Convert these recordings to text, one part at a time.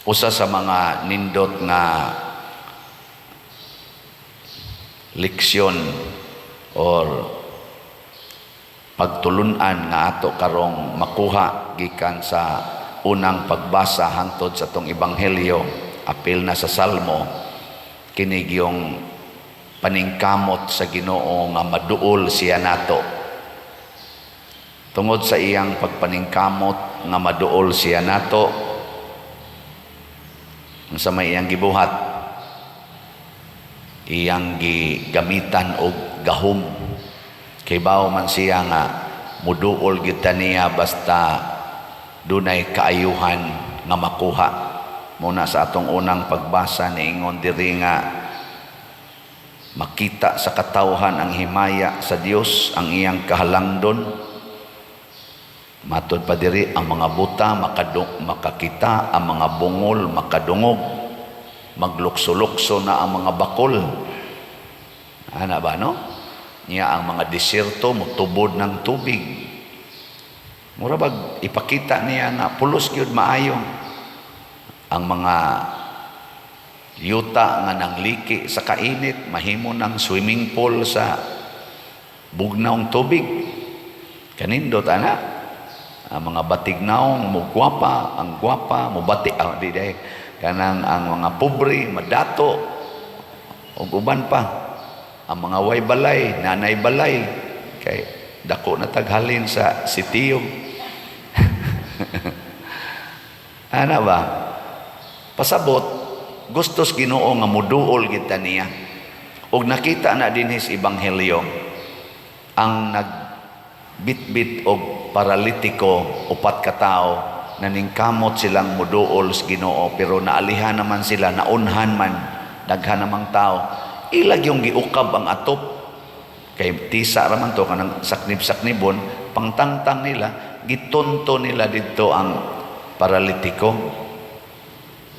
Usa sa mga nindot nga leksyon or pagtulunan nga ato karong makuha gikan sa unang pagbasa hangtod sa atong ebanghelyo, apil na sa Salmo, kini gyung paningkamot sa Ginoo nga maduol siya nato. Tungod sa iyang pagpaningkamot nga maduol siya nato, unsa may iyang gibuhat? Iyang gigamitan og gahom. Kay bawo man siya nga muduol gyud ta niya basta dunay kaayuhan nga makuha. Muna sa atong unang pagbasa, niingon diri nga makita sa katawhan ang himaya sa Dios, ang iyang kahalangdon. Matod pa diri, ang mga buta makakita, ang mga bungol makadungog, maglukso-lukso na ang mga bakol. Ana ba, no? Niya ang mga disyerto mutubod ng tubig. Mura bag ipakita niya nga pulos gyud maayo ang mga yuta nga nangliki sa kainit, mahimo ng swimming pool sa bugnawng tubig. Kanindot ana. Ang mga batignaong mo gwapa, ang gwapa mo bati, ah, di day kanang ang mga pobre madato ug uban pa. Ang mga way balay, nanay balay, kay dako na taghalin sa sitiyo. Ana ba? Pasabot, gustos Ginoo nga muduol kita niya. Ug nakita na dinhi sa ebanghelyo ang nagbitbit og paralitiko, upat ka tawo, naningkamot silang muduol sa Ginoo, pero naalihan naman sila, naunhan man, daghan namang tao. Ilag yung giukab ang atop kay tisa ra man to, kanang saknib-saknibon, pangtangtang nila, gitunto nila didto ang paralitiko,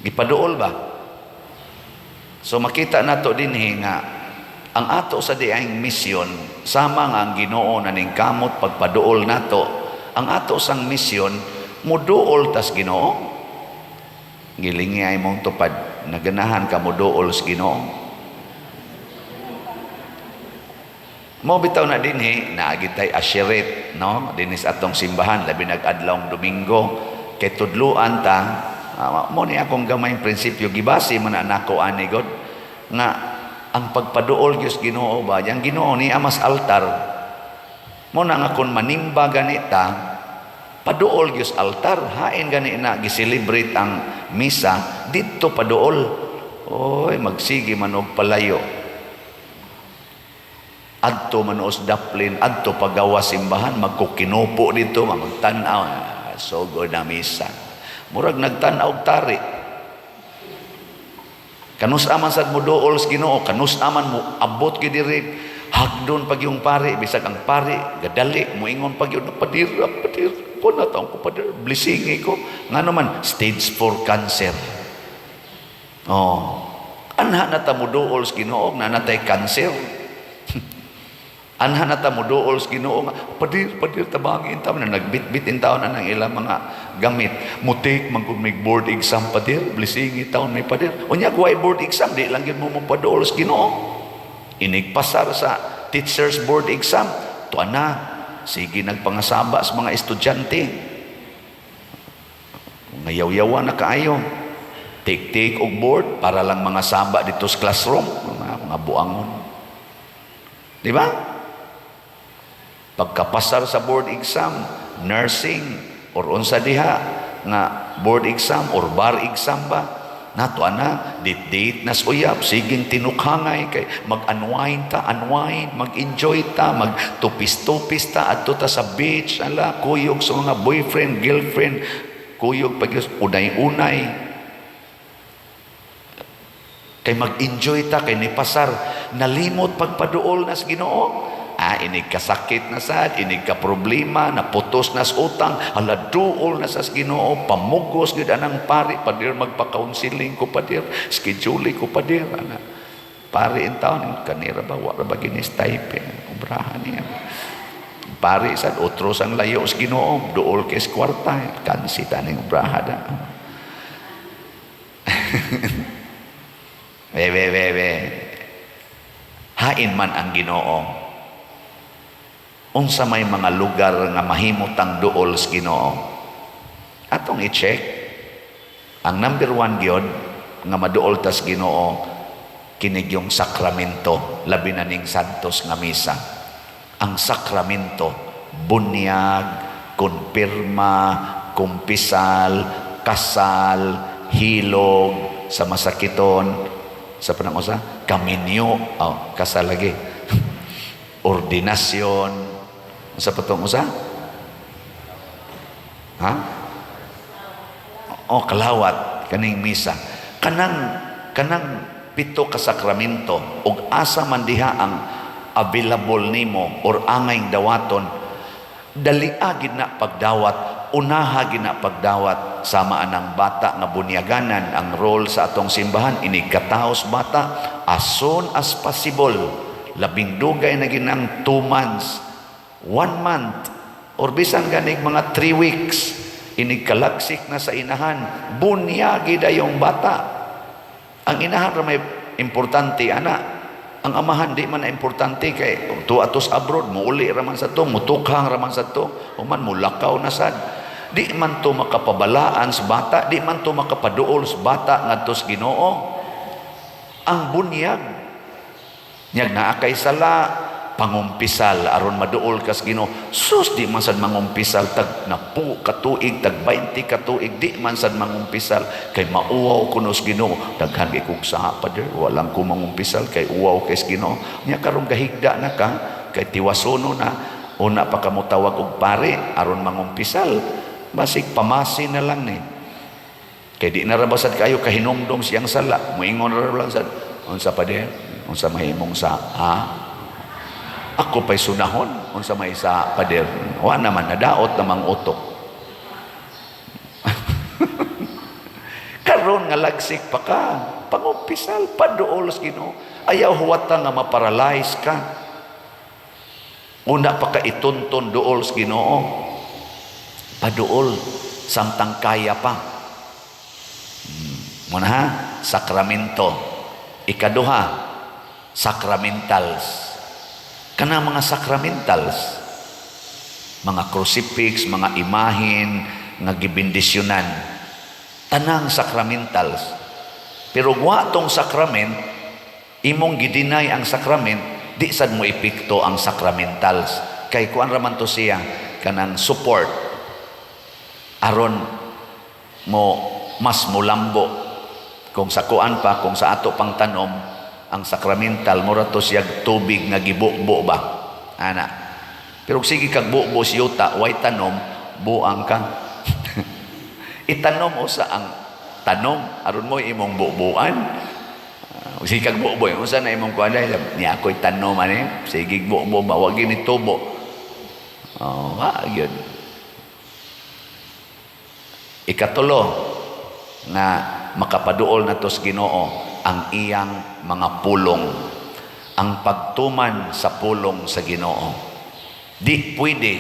gipaduol ba. So makita nato dinhi nga ang ato sa diayng misyon, sama nga ang Ginoo naningkamot pagpaduol nato, ang ato sang misyon, muduol tas Ginoo. Gilingi ay mong tupad, naganahan ka muduol sa Ginoo? Mo bitaw na dinhi naagi tay ashiret, no, dinhi sa atong simbahan, labi nag-adlawng Domingo, kay tudluan ta. Mo ni akong gamayng prinsipyo, gibase man na nako ani god nga ang pagpaduol gyud sa Ginoo ba, yang Ginoo ni amas altar. Mo na nga kon manimba ganita, paduol gyud sa altar. Hain gani na gi-celebrate ang misa didto, paduol. Oy, magsige man og palayo, adto man os daplin, adto pagawa simbahan, magkukinupo dito, magtan-aw, sugod na misa, murag nagtan-aw og tari. Kanus aman sad mo duol sa Ginoo, kanus aman mo abot gyud diri, hagdon pag yung pari, bisag ang pari gadali, moingon pag yun, "Padir, padir, ko na taong ko, padir, blessingi ko." Ngano man, stage 4 cancer. Oh, anha na ta mo duol sa Ginoo na natay cancer. Anha na ta mo duol sa Ginoo nga, "Padir, padir, tabangin ta," na nagbitbit in taon na ng ilang mga gamit. "Mutik man kung may board exam, padir, blessingi taon may, padir." Unya way board exam, di lang gyud mo mopaduol sa Ginoo. Inigpasar sa teachers board exam, tuwa na, sige nagpangasaba sa mga estudyante. Ngayaw-yawa na kaayo. Take-take og board para lang mga saba dito sa classroom, mga buangon. Di ba? Pagkapasar sa board exam, nursing, or unsa diha nga board exam or bar exam ba, nato ana, date-date nas uyab, siging tinukhangay kay mag-unwind ta, unwind, mag-enjoy ta, magtupis-tupis ta, adto ta sa beach, ala, kuyog sa mga boyfriend, girlfriend, kuyog pag unay-unay. Kay mag-enjoy ta, kay nipasar, nalimot pagpaduol nas Ginoo. Ah, inig kasakit na sad, inig ka problema, naputos na sa utang, hala, duol na sa Ginoo, pamugos gyud anang pari, "Padir, magpa-counseling ko, padir, schedule ko, padir," ana. Pari in taon, kanira ba, wala ba ginis type, obrahan niya. Pari sad, otro sang layo sa Ginoo, duol kay sa kwarta, kansi taning obraha da. Be, be, be, be. Hain man ang Ginoo. Unsa may mga lugar nga mahimutang duol sa Ginoo? Atong i-check. Ang number one gyud nga maduol tas Ginoo, kinig yung sakramento, labi na ning Santos nga misa. Ang sakramento, bunyag, kumpirma, kumpisal, kasal, hilog, sa masakiton, sa panang usa, kaminyo, oh, kasal lagi. Ordinasyon, sa patong usa? Ha? Oh, kalawat kaning misa. Kanang pito ka sakramento ug asa man diha ang available nimo or angay dawaton, dalia gid na pagdawat, unaha gid na pagdawat. Sama anang bata nga bunyaganan, ang role sa atong simbahan, inig kataos bata as soon as possible, labing dugay na ginang 2 months, 1 month, or bisan ganig mga 3 weeks, inig kalagsik na sa inahan, bunyagi dayong bata. Ang inahan ra may importante ana. Ang amahan di man na importante kay tu atos abroad, muuli ra man sa to, mutukhang ra man sa to, human mulakaw na sad. Di man to makapabalaan sa bata, di man to makapaduol sa bata ngadto sa Ginoo. Ang bunyag, nyag naa kay sala, pangumpisal aron maduol kas Ginoo. Sus, di man sad mangumpisal tag napu katuig, tag 20 katuig, di man sad mangumpisal kay mauwaw kuno sa Ginoo. Daghan kay kog saha, Pader, walang ko mangumpisal kay uwaw kay sa Ginoo. Nya karong gahigda na ka, kay tiwasono na, una pa ka motawag og pare aron mangumpisal. Basig pamasi na lang ni. Kay di na ra basad kayo kahinumdom siyang sala. Moingon ra lang sad, "Unsa, Pader? Unsa mahimong sa ha? Ako pa'y sunahon, unsa may sa, Pader?" Wa naman, nadaot namang utok. Karon nga lagsik pa ka, pangumpisal, paduol sa Ginoo. Ayaw huwata nga maparalyze ka. Una pa ka itunton duol sa Ginoo. Paduol samtang kaya pa. Muna ha, sakramento. Ikaduha, sacramentals. Kana mga sacramentals, mga crucifix, mga imahin nga gibendisyonan, tanang sacramentals. Pero wa tong sacrament, imong gideny ang sacrament, di sad mo epekto ang sacramentals. Kay kuan ra man to siya, kanang support aron mo mas mulambo. Kung sa kuan pa, kung sa ato pang tanom, ang sacramental mura to siya tubig nga gibubo ba ana. Pero sige kag bubo si yuta, way tanom, buang ka. Itanom usa ang tanom aron mo imong bubuan. Sige kag bubo, unsa na imong kuan niya, ako'y tanom ani, sige bubo ba, wag gini tubo. Oh, wa gyud. Ikatulo na makapaduol na to sa Ginoo, ang iyang mga pulong, ang pagtuman sa pulong sa Ginoo. Di pwede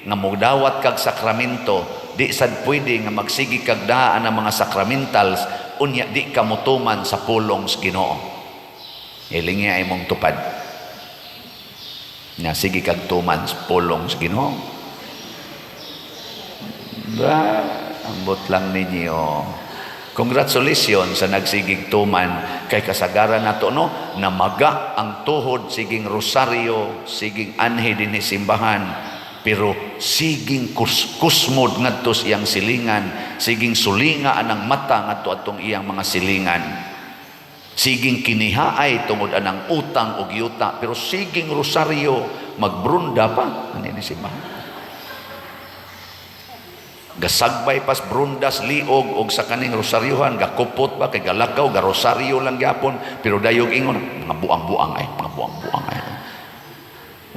nga mogdawat kag sakramento, di sad pwede nga magsigi kag daan ang mga sacramentals, unya di ka motuman sa pulong sa Ginoo. Hilingi ay mong tupad. Nga sige kag tuman sa pulong sa Ginoo. Ba, ambot lang ninyo. Congratulations sa nagsigig tuman kay kasagaran nato, no, namaga ang tuhod, siging rosaryo, siging anhi dinhi simbahan, pero siging kusmod ngadto sa iyang silingan, siging sulinga anang mata ngadto atong iyang mga silingan, siging kinihaay tungod anang utang og yuta, pero siging rosaryo, magbrunda pa ani ni simbahan, gasagbay pas brundas liog og sa kaning rosaryohan, gakupot pa kay galakaw, garosaryo lang gyapon, pero dayog ingon, "Mga buang-buang ay, mga buang-buang ay."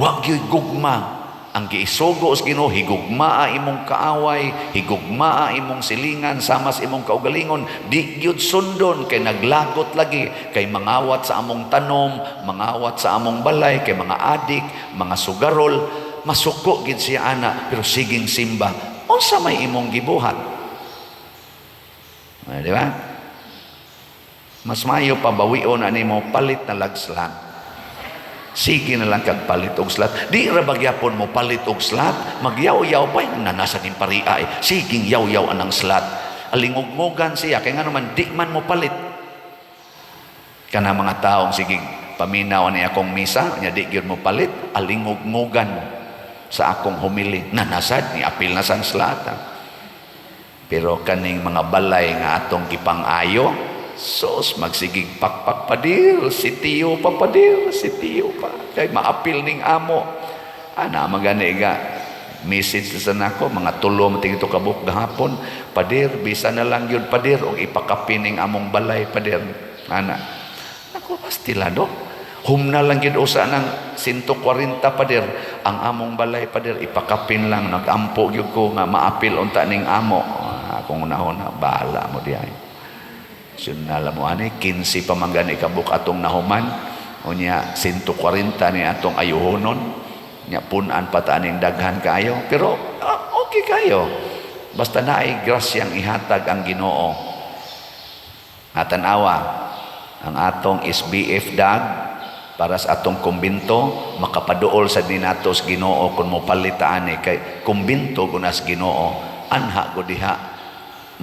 Wa gyud gugma. Ang giisugo sa Ginoo, higugmaa imong kaaway, higugmaa imong silingan sama sa imong kaugalingon. Di gyud sundon kay naglagot lagi, kay mangawat sa among tanom, mangawat sa among balay, kay mga adik, mga sugarol, masuko gid siya ana, pero siging simba. Unsa may imong gibuhat? Ay, di ba? Mas maayo pa bawion na nimo, palit na lag slot. Sige na lang kag palit og slot. Di ra bagyapon mo palit og slot, magyaw-yaw pa yung nanasa ning paria eh. Siging yaw-yaw anang slot. Alingugmugan siya kay ngano man di man mo palit. Kana mga taong siging paminaw ni akong misa, nya di gyud mo palit, alingugmugan sa akong homily. Nanasad ni apil na sang slot. Ah. Pero kaning mga balay nga atong gipang-ayo, sos, magsigig pakpak, "Padir, si Tio pa, padir, si Tio pa." Kay maapil ning amo. Ana, magani ga. Message sa nako, mga tulo mating ito kabuk gahapon. "Padir, bisa na lang yun, padir, og ipakapin ning among balay, padir." Ana. Ako, pastila do. "Humna lang yun usa ng 140, padir. Ang among balay, padir, ipakapin lang. Nagampo gyud ko nga maapil unta ning amo." Ah, akong unahon na, bahala mo diay. Sunala mo ani, 15 pa man gani kabuk atong nahuman. Unya 140 ni atong ayuhonon. Nya punan pa ta aning daghan kaayo. Pero ah, okay kayo. Basta naay grasyang ihatag ang Ginoo. Atanawa ang atong SBF dag para sa atong kumbinto, makapaduol sa dinatos Ginoo kung mopalit ani kay kumbinto gunas Ginoo, anha go diha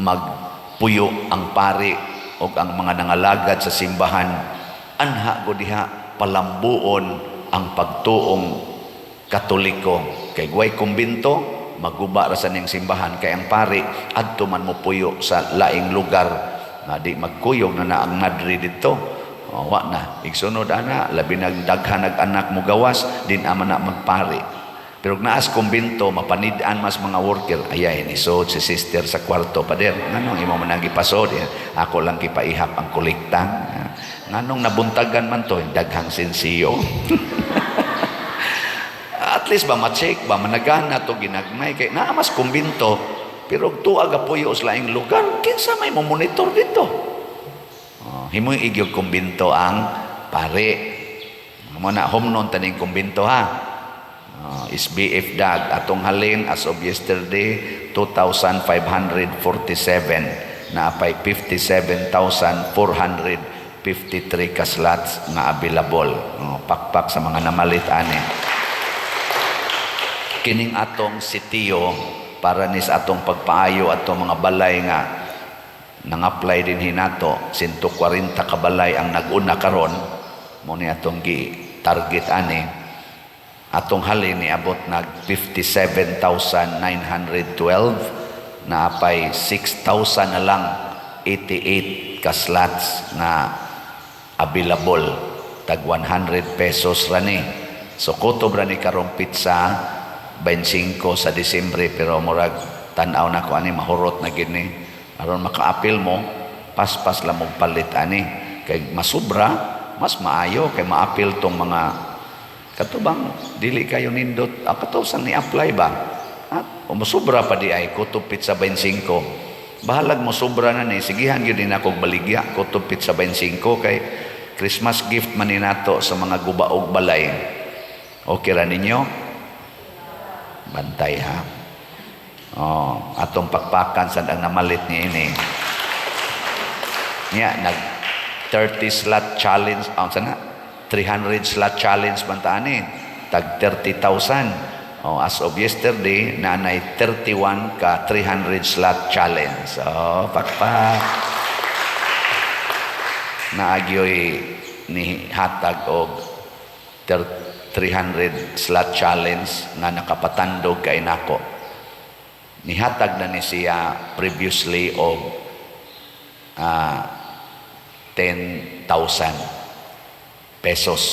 magpuyo ang pari o ang mga nangalagad sa simbahan, anha go diha palambuon ang pagtuong Katoliko, kay guway kumbinto, maguba ra sa ning simbahan kay ang pari adto man mo puyo sa laing lugar nga di magkuyog na na ang madre didto. Oh, wa na igsunod ana, labi nag daghan nag anak mo gawas din ama na magpari. Pero naas kumbinto, mapanid-an mas mga worker. "Ayay, nisod si sister sa kwarto, pader. Nganong imo man ang gipasod?" "Eh, ako lang gipaihap ang kolekta." "Nganong nabuntagan man to?" "Daghang sensiyo." At least ba ma-check ba managana to ginagmay kay naa mas kumbinto, pero tuag puyo sa laing lugar, kinsa may mo monitor dito? Oh, himoy igyog kumbinto ang pare mo na humnon taning kumbinto ha. SBF dag atong halin as of yesterday, 2,547 na apay 57,453 ka slots nga available. Oh, pakpak sa mga namalit ani. Kining atong sitio para ni sa atong pagpaayo atong mga balay nga nang-apply din hinato, 140 ka balay ang nag-una karon mo ni atong gi target ani. Atong halin ni abot nag 57,912 na apay 6,000 na lang 88 ka slots nga available. Tag 100 pesos ra ni, so kutob ra ni karong petsa 25 sa Disyembre, pero murag tan-aw na ko ani mahurot na gid ni. Aron makaapil mo, paspas lang mo palit ani kay masubra mas maayo kay maapil tong mga katubang dili kayo nindot, ah, kato sang ni-apply ba at o mosubra pa di ay kutob sa 25, bahalag mo sobra na ni, sigihan gyud ni akong baligya kutob sa 25 kay Christmas gift man ni nato sa mga gubaog balay. Okay ra ninyo? Bantay ha. Oh, atong pakpakan sa ang namalit ni ini. Nya nag 30 slot challenge, ang sana 300 slot challenge man ta ani, tag 30,000. Oh, as of yesterday, naanay 31 ka 300 slot challenge. Oh, pakpak. Naagyoy ni hatag og 300 slot challenge nga nakapatandog kay nako. Nihatag na ni siya previously og 10,000 pesos.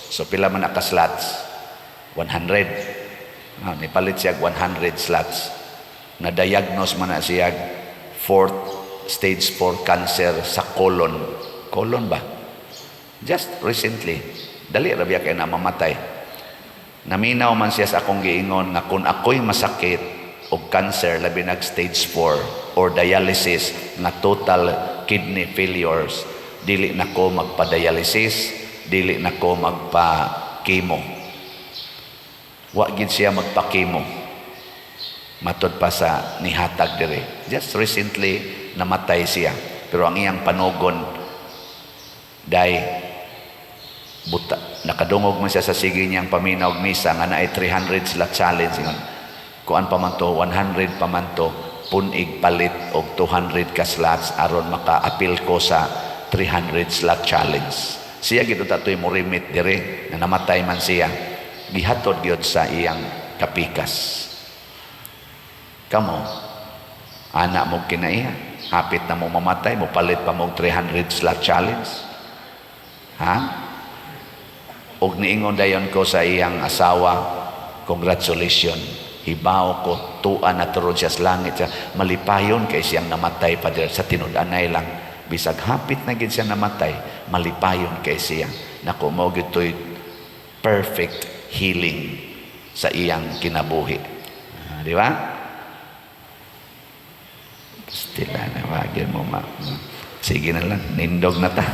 So pila man naka slots? 100. Ah, nipalit siya og 100 slots. Na-diagnose man na siya fourth stage 4 cancer sa colon. Colon ba? Just recently. Dali ra biya kay na mamatay. Naminaw man siya sa akong giingon nga kung ako'y masakit og cancer, labi nag stage 4 or dialysis nga total kidney failures, dili na ko magpa-dialysis, dili na ko magpa-chemo. Wa gid siya magpa-chemo. Matod pa sa nihatag dire. Just recently namatay siya. Pero ang iyang panugon Day buta nakadungog man siya sa sige niyang paminaw og misa nga naay 300 slot challenge. Ingon, kuan pa man to, 100 pa man to, pun-ig palit og 200 ka slots aron maka-apil ko sa 300 slot challenge. Siya gid to'y mo-remit dire na namatay man siya, gihatod gyud sa iyang kapikas. Kamo, ana mo kinaiya, hapit na mo mamatay, mo palit pa mo 300 slot challenge, ha? Og niingon dayon ko sa iyang asawa, "Congratulations." Hibaw ko tua na turon siya sa langit siya. Malipayon kay siyang namatay, Father, sa tinud-anay lang. Bisag hapit na gid siya namatay, malipayon kay siya. Nako, mao gyud to'y perfect healing sa iyang kinabuhi. Ah, di ba? Stila na wagyan mo ma. Sige na lang, nindog na ta.